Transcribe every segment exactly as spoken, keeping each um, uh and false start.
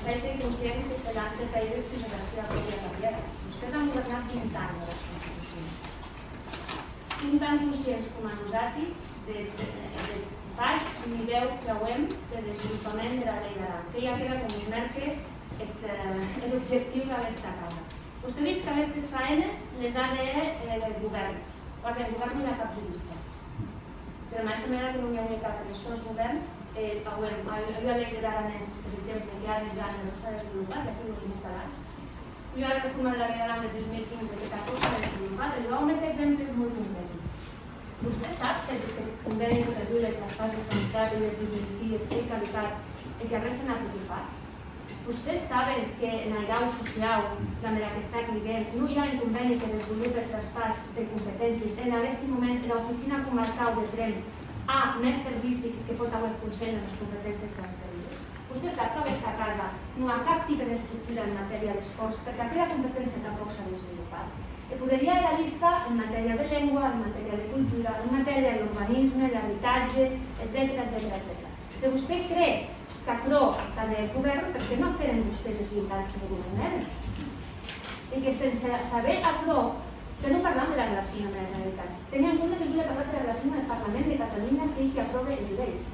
Sai, soi conscient que se lance pèire sus era sua pròpria carrièra. Vostés an governat vint ans aguesta institucion. Son tan conscients coma nosati de, de, de baish nivèu qu'auem de desvolopament dera Lei d'Aran. Qu'ei aquera que mos mèrque eth, eh, er objectiu d'aguesta casa. Vostè ditz qu'aguestes faenes les a de hèr, eh, eth govèrn. Guarda, eth govèrn non i a cap jurista. Dera madeisha manèra que non i auie cap enes sòns govèrns, e auem ua, ua lei der aranés, per exemple, que a dètz ans non s'a desvolopat, e aquiu lo dic clar. Ua reforma dera Lei d'Aran de dus mil quinze que tanpòc s'a desvolopat, e vau méter exemples molt concrèti. Vostè sap que, que eth convèni que regule eth traspàs de sanitat ei de dus mil sies, qu'ei caducat e qu'arrés se n'a preocupat? Vostès saben que ena airau sociau, damb era qu'està vivent, non i a un convèni que desvolope eth traspàs de competéncies. En aguesti moments, era oficina comarcau de Tremp a mès servici que pòt auer eth Conselh damb es competéncies transferides. Vostè sap qu'aguesta casa non a cap tipe d'estructura en matèria d'espòrts, perque aquera competéncia tanpòc s'a desvolopat. E poderia hèr era lista en matèria de lengua, en matèria de cultura, en matèria d'urbanisme, d'abitatge, etcetèra, etcetèra, etcetèra. Se vostè cree qu'aquerò ac a de hèr eth govèrn, perqué non ac heren vostès es vint ans que governèren? E que sense saber aquerò, ja non parlam dera relacion damb era Generalitat. Tenir en compde que jo le parlat dera relacion damb eth Parlament de Catalonha, qu'ei qui apròve es leis.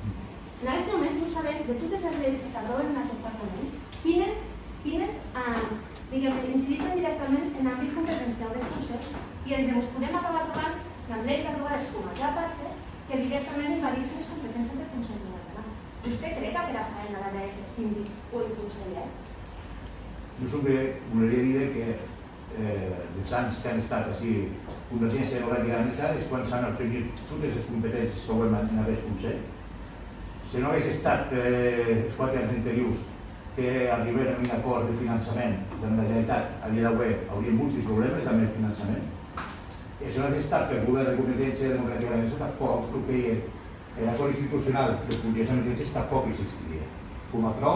En aguesti moments non sabem, de totes es leis que s'apròven en aqueth Parlament, quines, quines, eh, diguem-ne, incidisquen dirèctament en àmbit competenciau deth Conselh. E mos podem acabar trobant damb leis aprovades, coma ja passe, que dirèctament envaïsquen es competéncies deth Conselh Generau d'Aran. Vostè cree qu'aquera faena l'a de hèr eth sindic o un conselhèr? Jo sonque voleria díder que, eh, des ans qu'an estat ací Convergéncia Democratica Aranesa, es quan s'an artenhut totes es competéncies qu'auem en, en aguest Conselh. Se non aguesse estat, eh, es quate ans anteriors que arribèrem a un acòrd de finançament damb era Generalitat, a dia d'aué auríem molti problèmes damb eth finançament. E se non aguesse estat per govèrn de Convergéncia Democratica Aranesa, tanpòc lo qu'ei er acòrd institucionau de contingéncia d'emergéncia, tanpòc existirie. Coma aquerò,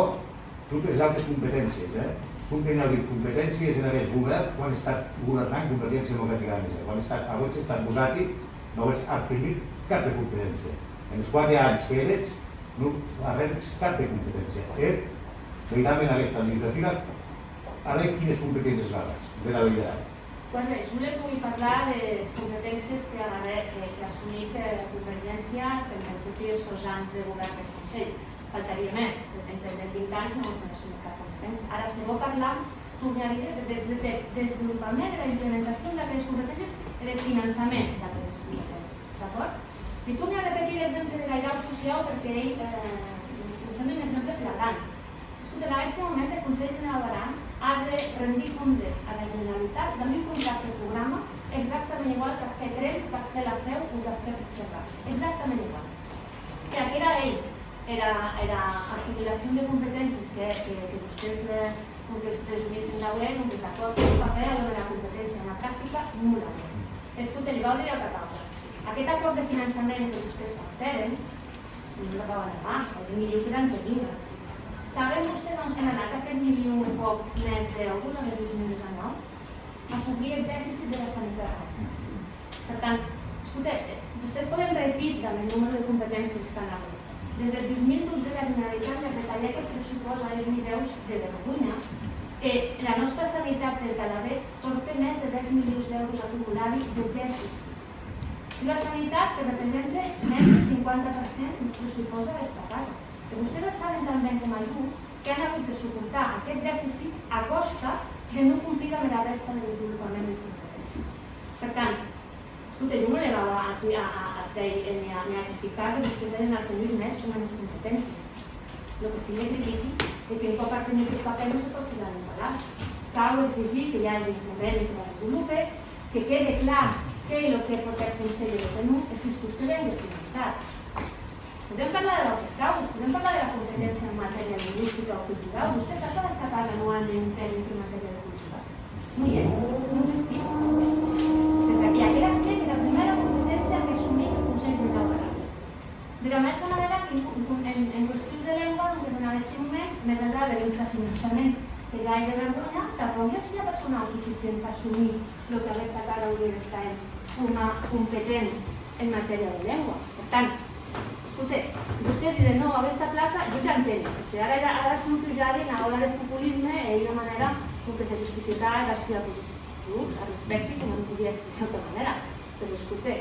totes es autes competéncies, eh? Sonque n'i a auut competéncies en aguest govèrn quan a estat governant Convergéncia Democratica Aranesa. Quan a estat, auetz estat vosati, non auetz artenhut cap de competéncia. Enes quate ans qu'èretz, non arrenhètz cap de competéncia. E veirem en aguesta legislatura, a veir quines competéncies agatz de la Lei d'Aran. Guarde, jo le pogui parlar des competéncies que agarrè, eh, que assumic, eh, Convergéncia pendent toti es sòns ans de govèrn deth Conselh. Faltarie mès, pendent vint ans non se n'assumic cap competéncia. Ara, se vò parlar, torni a díder, de, de, de, de desvolopament e dera implementacion d'aqueres competéncies e deth finançament d'aqueres competéncies, d'acòrd? Li torni a repetir l'exemple dera airau sociau perque ei, eh, me semble un exemple flagrant. Escote, en aguesti moments eth Conselh Generau d'Aran a de rendir compdes ara Generalitat damb un contracte programa exactament igual qu'ac hè Tremp, qu'ac hè La Seu o qu'ac hè Puigcerdà. Exactament igual. Se aquera ei era, era assimilacion de competéncies que, que, que vostès, eh, donques, presumissen d'auer, donques d'acòrd, en papèr auem era competéncia, ena practica non l'auem. Escote, li vau díder ua auta causa. Aqueth acòrd de finançament que vostès pactèren, non la vau alarmar, auie milhor que l'anteriora. Saben vostés a on se n'a anat aqueth milion e pòc mès d'èuros aguest dos mil dètz-e-nau? A cobrir eth deficit dera sanitat. Per tant, escote, eh, vostés pòden repetir damb eth numèro de competéncies qu'an agut. Des deth dos mil dotze, era Generalitat le retalhèc eth pressupòst a es nivèus de vergonha, e era nòsta sanitat, des d'alavetz, pòrte mès de dètz milions d'èuros acumuladi de deficit. Ua sanitat que represente mès deth cinquanta per cent deth pressupòst d'aguesta casa. E vostés ac saben tan ben coma jo qu'an agut de soportar aqueth deficit a còsta de non complir damb era rèsta de desvolopament des competéncies. Per tant, escote, jo non le vau a, a, a, a, ne a, ne a criticar que vostés agen artenhut mès o menos competéncies. Lo que sí le critiqui ei qu'un còp artenhut eth papèr non se pòt posar en un calash. Cau exigir que i age un convèni que la desvolope, que quede clar qué ei lo que pòt hèr eth Conselh e lo que non, e sustot que vengue finançat. Podem parlar de d'autes causes, podem parlar dera competéncia en matèria lingüistica o culturau. Vostè sap qu'aguesta casa non a ne un tècnic en matèria de cultura? Non i ei, non existís. Des d'aquí, aquera sí qu'ei era prumèra competéncia qu'assumís eth Conselh Generau d'Aran. Dera madeisha manèra que en, en, en qüestions de lengua, donques, en aguesti moments, mès enlà der infrafinançament que ja ei de vergonha, tanpòc i a sua personau suficient tà assumir lo qu'aguesta casa aurie d'estar hènt coma competent en matèria de lengua. Per tant, Escote, vostés diden: «Non, aguesta plaça, jo ja enteni. O sigui, ara, ara, ara son pujadi ena ola deth populisme e ei ua manèra com que se justifica era sua posicion.» Jo la respècti, que non podia estar d'auta manèra, però escote,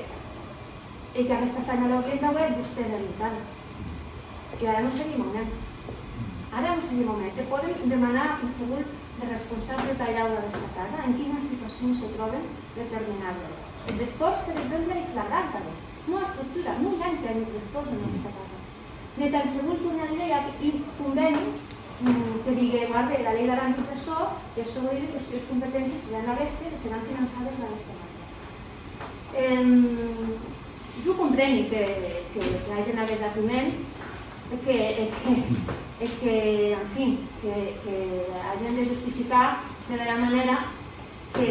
e qu'aguesta feina l'auien d'auer vostés a Lintades. E ara non se'n mòmen. Ara non se'n mòmen. Que pòden demanar, segur, de responsables d'airau d'aguesta casa en quina situacion se tròben determinades. Eth despòrç, per exemple, ei flagrant tanben. Non a estructura, non i a un tecnic d'espòrç en aguesta casa. Ne tan segur, torni a díder, i a un convèni, mm, que digue: «Guarde, la lei d'Aran ditz açò, e açò vòl díder que es teus competéncies seràn aguestes e seràn finançades d'aguesta manèra.» Em, jo compreni que, que, que hagen aguest atiment e que, e que, e que, en fin, que, que hagen de justificar de bèra manèra que,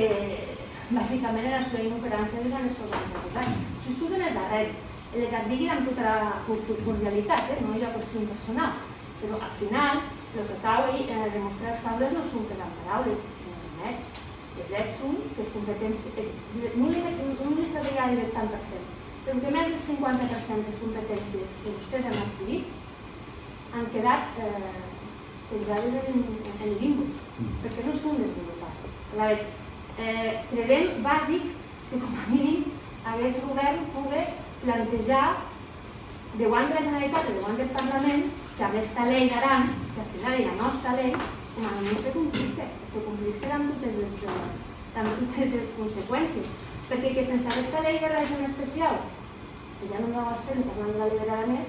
basicament, era sua inoperància durant es sòns ans de govèrn. Sustot enes darrèri, e les ac digui damb tota era co-, co-, cordialitat, eh? Non ei ua qüestion personau, però, ath final, lo que cau ei, eh, demostrar es causes non son per damb paraules, senon damb hèts. Es hèts son qu'es competénci-, eh, non li, non li sabria díder eth tant per cent, però que mès deth cinquanta per cent des competéncies que vostés an adquirit an quedat, eh, penjades en, en limbo, perque non son desvolopades. Alavetz, eh, credem basic que, coma minim, aguest govèrn pogue plantejar deuant dera Generalitat e deuant deth Parlament qu'aguesta lei d'Aran, qu'ath final ei era nòsta lei, coma minim se complisque, se complisque damb totes es, eh, damb totes es conseqüéncies. Perque que sense aguesta lei de regim especiau, que ja non vau a estendre parlant dera lei der aranés,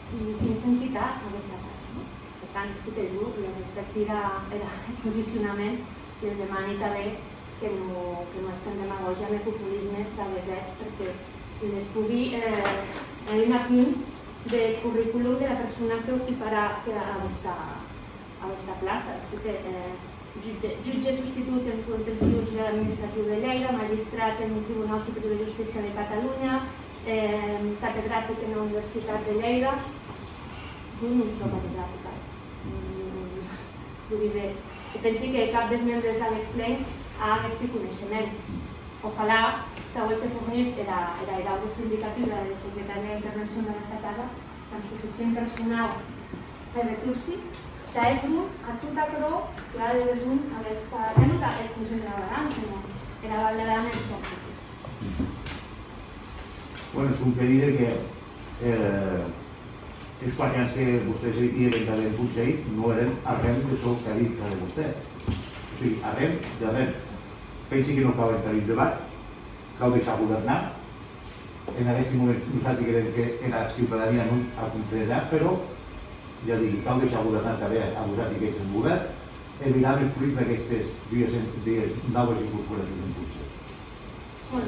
quin sentit a aguesta part, non? Per tant, escote, jo lo respècti era, era, eth posicionament, les demani tanben que non, que non hèsquen demagògia ne populisme d'aguest hèt, perque les pogui, eh, hèr un apunt deth curriculum dera persona que ocuparà que aguesta, aguesta plaça. Escote, eh, jutge, jutge substitut en contenciós administratiu de Lhèida, magistrat en Tribunau Superior de Justícia de Catalonha, eh, catedratic ena Universitat de Lhèida. Jo non sò catedratica. Mm, jo dide, e pensi que cap des membres d'aguest plen a aguesti coneishements. Ojalà s'auesse fornut era, era, era auta sindicatura de secretària d'intervencion d'aguesta casa damb suficient personau e recorsi tà hèr front a tot aquerò que a de besonh aguesta, ja non tà eth Conselh de Naut Aran, senon era Val d'Aran en sòn conjunt. Bueno, sonque díder que, eh, es quate ans que vostés i èren tanben en Conselh, non èren arren de çò qu'a dit ara vostè. O sigui, arren de arren. Pensi que non cau entablir debat, cau deishar governar. En aguesti moments, nosati credem que era ciutadania non ac comprenerà, però, ja digui, cau deishar governar tanben a vosati qu'ètz en govèrn e mirar es fruits d'aguestes dues, dues naues incorporacions en Conselh.